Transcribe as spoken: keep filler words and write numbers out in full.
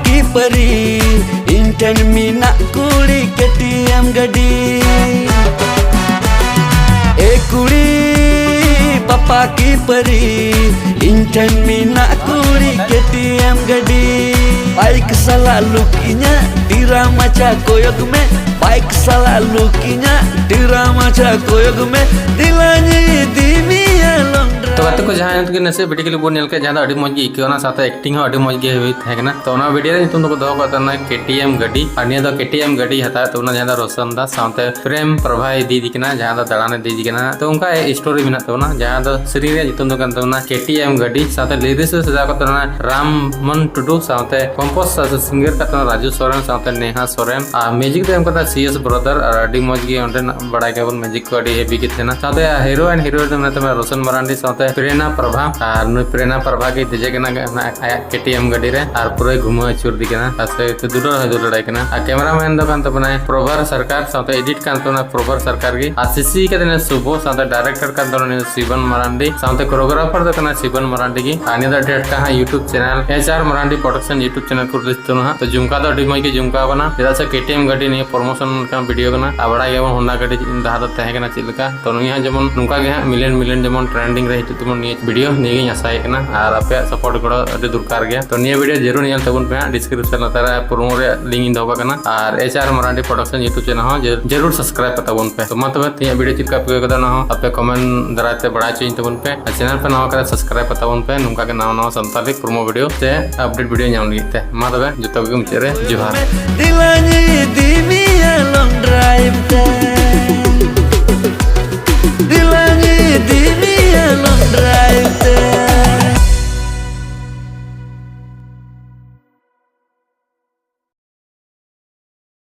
ᱠᱤ ᱯᱟᱹᱨᱤ ᱤᱧ ᱴᱷᱮᱱ ᱢᱮᱱᱟᱜ ᱠᱩᱲᱤ ᱠᱮᱴᱤᱭᱮᱢ ᱜᱟᱹᱰᱤ᱾ ᱮ ᱠᱩᱲᱤ ᱯᱟᱯᱟ ᱠᱤ ᱯᱟᱹᱨᱤ ᱤᱧ ᱴᱷᱮᱱ ᱢᱮᱱᱟᱜ ᱠᱩᱲᱤ ᱠᱮᱴᱤᱭᱮᱢ ᱜᱟᱹᱰᱤ᱾ ᱵᱟᱭᱤᱠ ᱥᱟᱞᱟᱜ ᱞᱩᱠ ᱤᱧᱟᱹᱜ ᱴᱤᱨᱟ ᱢᱟᱪᱷᱟ ᱠᱚᱭᱚᱜ ᱢᱮ᱾ ᱵᱟᱭᱤᱠ ᱥᱟᱞᱟᱜ ᱞᱩᱠ ᱤᱧᱟᱹᱜ ᱴᱤᱨᱟ ᱢᱟᱪᱷᱟ ᱠᱚᱭᱚᱜ ᱢᱮ᱾ ᱫᱮᱞᱟᱧ ᱤᱫᱤ ᱢᱮᱭᱟ long drive᱾ ᱛᱚ ᱜᱟᱛᱮ ᱠᱚ, ᱡᱟᱦᱟᱸ ᱜᱮ ᱱᱟᱥᱮ video clip ᱵᱚᱱ ᱧᱮᱞ ᱠᱮᱫ, ᱡᱟᱦᱟᱸ ᱫᱚ ᱟᱹᱰᱤ ᱢᱚᱡᱽ ᱜᱮ ᱟᱹᱭᱠᱟᱹᱣ ᱮᱱᱟ, ᱥᱟᱶᱛᱮ acting ᱦᱚᱸ ᱟᱹᱰᱤ ᱢᱚᱡᱽ ᱜᱮ ᱦᱩᱭ ᱛᱟᱦᱮᱸ ᱠᱟᱱᱟ᱾ ᱛᱚ ᱚᱱᱟ video ᱨᱮ ᱧᱩᱛᱩᱢ ᱫᱚᱠᱚ ᱫᱚᱦᱚ ᱠᱟᱜ ᱛᱟᱦᱮᱱᱟ ᱠᱮᱴᱤᱭᱮᱢ ᱜᱟᱹᱰᱤ, ᱟᱨ ᱱᱤᱭᱟᱹ ᱫᱚ ᱠᱮᱴᱤᱭᱮᱢ ᱜᱟᱹᱰᱤ ᱦᱟᱛᱟᱣ ᱛᱟᱵᱚᱱᱟ, ᱡᱟᱦᱟᱸ ᱫᱚ ᱨᱳᱥᱚᱱ ᱫᱟ ᱥᱟᱶᱛᱮ ᱯᱨᱮᱢ ᱯᱨᱚᱵᱷᱟ ᱤᱫᱤ ᱠᱟᱱᱟ, ᱡᱟᱦᱟᱸ ᱫᱚ ᱫᱟᱬᱟᱱ ᱤᱫᱤ ᱠᱟᱱᱟ᱾ ᱛᱚ ᱚᱱᱠᱟ story ᱢᱮᱱᱟᱜ ᱛᱟᱵᱚᱱᱟ, ᱡᱟᱦᱟᱸ ᱫᱚ ᱥᱮᱨᱮᱧ ᱨᱮᱭᱟᱜ ᱧᱩᱛᱩᱢ ᱫᱚ ᱠᱟᱱ ᱛᱟᱵᱚᱱᱟ ᱠᱮᱴᱤᱭᱮᱢ ᱜᱟᱹᱰᱤ, ᱥᱟᱶᱛᱮ lyrics ᱨᱮ ᱥᱟᱡᱟᱣ ᱠᱟᱜ ᱛᱟᱵᱚᱱᱟ ᱨᱟᱢ ᱢᱳᱦᱚᱱ ᱴᱩᱰᱩ, ᱥᱟᱶᱛᱮ compose ᱥᱮ singer ᱠᱟᱜ ᱛᱟᱵᱚᱱᱟ ᱨᱟᱡᱩ ᱥᱚᱨᱮᱱ ᱥᱟᱶᱛᱮ ᱱᱮᱦᱟ ᱥᱚᱨᱮᱱ, ᱟᱨ music ᱫᱚ ᱮᱢ ᱠᱟᱫᱟ ᱥᱤ ᱮᱥ ᱵᱨᱚᱫᱟᱨ, ᱟᱨ ᱟᱹᱰᱤ ᱢᱚᱡᱽ ᱜᱮ ᱚᱸᱰᱮᱱᱟᱜ ᱵᱟᱲᱟᱭ ᱜᱮᱭᱟᱵᱚᱱ music ᱠᱚ ᱟᱹᱰᱤ heavy ᱜᱮ ᱛᱟᱦᱮᱱᱟ᱾ ᱥᱟᱶᱛᱮ hero and heroine ᱫᱚ ᱢᱮᱱᱟᱜ ᱛᱟᱵᱚᱱᱟ ᱨᱳᱥᱚᱱ ᱢᱟᱨᱟᱱᱰᱤ ᱥᱟᱶᱛᱮ ᱯᱨᱮᱨᱱᱟ ᱯᱨᱚᱵᱷᱟ, ᱟᱨ ᱱᱩᱭ ᱯᱨᱮᱨᱱᱟ ᱯᱨᱚᱵᱷᱟ ᱜᱮ ᱫᱮᱡᱮ ᱠᱟᱱᱟ ᱟᱭᱟᱜ ᱠᱮᱴᱤᱭᱮᱢ ᱜᱟᱹᱰᱤ ᱨᱮ ᱟᱨ ᱯᱩᱨᱟᱹᱭ ᱜᱷᱩᱢᱟᱹᱣ ᱟᱹᱪᱩᱨ ᱫᱤ ᱠᱟᱱᱟ, ᱟᱨ ᱥᱮ ᱫᱩᱞᱟᱹᱲ ᱦᱚᱸᱭ ᱫᱩᱞᱟᱹᱲᱟᱭ ᱠᱟᱱᱟ᱾ ᱟᱨ cameraman ᱫᱚ ᱠᱟᱱ ᱛᱟᱵᱚᱱᱟᱭ ᱯᱨᱚᱵᱷᱟᱨ ᱥᱚᱨᱠᱟᱨ, ᱥᱟᱶᱛᱮ edit ᱠᱟᱱ ᱛᱟᱵᱚᱱᱟ ᱯᱨᱚᱵᱷᱟᱨ ᱥᱚᱨᱠᱟᱨ ᱜᱮ, ᱟᱨ ᱥᱤᱥᱤ ᱠᱟᱛᱮ ᱥᱩᱵᱷᱚ, ᱥᱟᱶᱛᱮ director ᱠᱟᱱ ᱛᱟᱵᱚᱱᱟ ᱥᱤᱵᱚᱱ ᱢᱟᱨᱟᱱᱰᱤ, ᱥᱟᱶᱛᱮ choreographer ᱫᱚ ᱠᱟᱱᱟ ᱥᱤᱵᱚᱱ ᱢᱟᱨᱟᱱᱰᱤ ᱜᱮ᱾ ᱟᱨ ᱱᱤᱭᱟᱹ ᱫᱚ ᱟᱹᱰᱤ ᱟᱸᱴ ᱦᱟᱸᱜ YouTube channel H R Marandi Production YouTube channel ᱠᱚ release ᱛᱟᱵᱚᱱᱟ ᱦᱟᱸᱜ᱾ ᱛᱚ ᱡᱷᱩᱢᱠᱟ ᱫᱚ ᱟᱹᱰᱤ ᱢᱚᱡᱽ ᱜᱮ ᱡᱷᱩᱢᱠᱟ ᱠᱟᱱᱟ, ᱪᱮᱫᱟᱜ ᱥᱮ ᱠᱮᱴᱤᱭᱮᱢ ᱜᱟᱹᱰᱤ ᱱᱤᱭᱟᱹ promotion ᱞᱮᱠᱟᱱ video ᱠᱟᱱᱟ᱾ ᱟᱨ ᱵᱟᱲᱟᱭ ᱜᱮᱭᱟᱵᱚᱱ ᱦᱚᱱᱰᱟ ᱜᱟᱹᱰᱤ ᱞᱟᱦᱟ ᱫᱚ ᱛᱟᱦᱮᱸ ᱠᱟᱱᱟ ᱪᱮᱫ ᱞᱮᱠᱟ᱾ ᱛᱚ ᱱᱩᱭ ᱦᱚᱸ ᱡᱮᱢᱚᱱ ᱱᱚᱝᱠᱟ ᱜᱮ ᱦᱟᱸᱜ million million ᱡᱮᱢᱚᱱ trending ᱨᱮ ᱦᱤᱡᱩᱜ ᱛᱟᱵᱚᱱ ᱱᱤᱭᱟᱹ video, ᱱᱤᱭᱟᱹ ᱜᱮᱧ ᱟᱥᱟᱭᱮᱫ ᱠᱟᱱᱟ᱾ ᱟᱨ ᱟᱯᱮᱭᱟᱜ support ᱜᱚᱲᱚ ᱟᱹᱰᱤ ᱫᱚᱨᱠᱟᱨ ᱜᱮᱭᱟ᱾ ᱛᱚ ᱱᱤᱭᱟᱹ video ᱡᱟᱹᱨᱩᱲ ᱧᱮᱞ ᱛᱟᱵᱚᱱ ᱯᱮ ᱦᱟᱸᱜ, description ᱞᱟᱛᱟᱨ ᱨᱮ promo ᱨᱮᱭᱟᱜ link ᱤᱧ ᱫᱚᱦᱚ ᱠᱟᱜ ᱠᱟᱱᱟ᱾ ᱟᱨ H R Marandi Production YouTube channel ᱦᱚᱸ ᱡᱟᱹᱨᱩᱲ subscribe ᱠᱟᱛᱟ ᱵᱚᱱ ᱯᱮ᱾ ᱛᱚ ᱢᱟ ᱛᱚᱵᱮ ᱛᱮᱦᱮᱧᱟᱜ video ᱪᱮᱫ ᱞᱮᱠᱟ ᱯᱮ ᱟᱹᱭᱠᱟᱹᱣ ᱠᱮᱫᱟ, ᱚᱱᱟ ᱦᱚᱸ ᱟᱯᱮ comment ᱫᱟᱨᱟᱭ ᱛᱮ ᱵᱟᱲᱟᱭ ᱦᱚᱪᱚᱧ ᱛᱟᱵᱚᱱ ᱯᱮ᱾ ᱟᱨ channel ᱯᱮ ᱱᱟᱣᱟ ᱠᱟᱱᱟ, subscribe ᱠᱟᱛᱟ ᱵᱚᱱ ᱯᱮ, ᱱᱚᱝᱠᱟ ᱜᱮ ᱱᱟᱣᱟ ᱱᱟᱣᱟ ᱥᱟᱱᱛᱟᱲᱤ promo video ᱥᱮ update video ᱧᱟᱢ ᱞᱟᱹᱜᱤᱫ ᱛᱮ᱾ ᱢᱟ ᱛᱚᱵᱮ ᱡᱚᱛᱚ ᱠᱚᱜᱮ ᱢᱩᱪᱟᱹᱫ ᱨᱮ ᱡᱚᱦᱟᱨ᱾ ᱫᱮᱞᱟᱧ ᱤᱫᱤ ᱢᱮᱭᱟ long drive ᱛᱮ᱾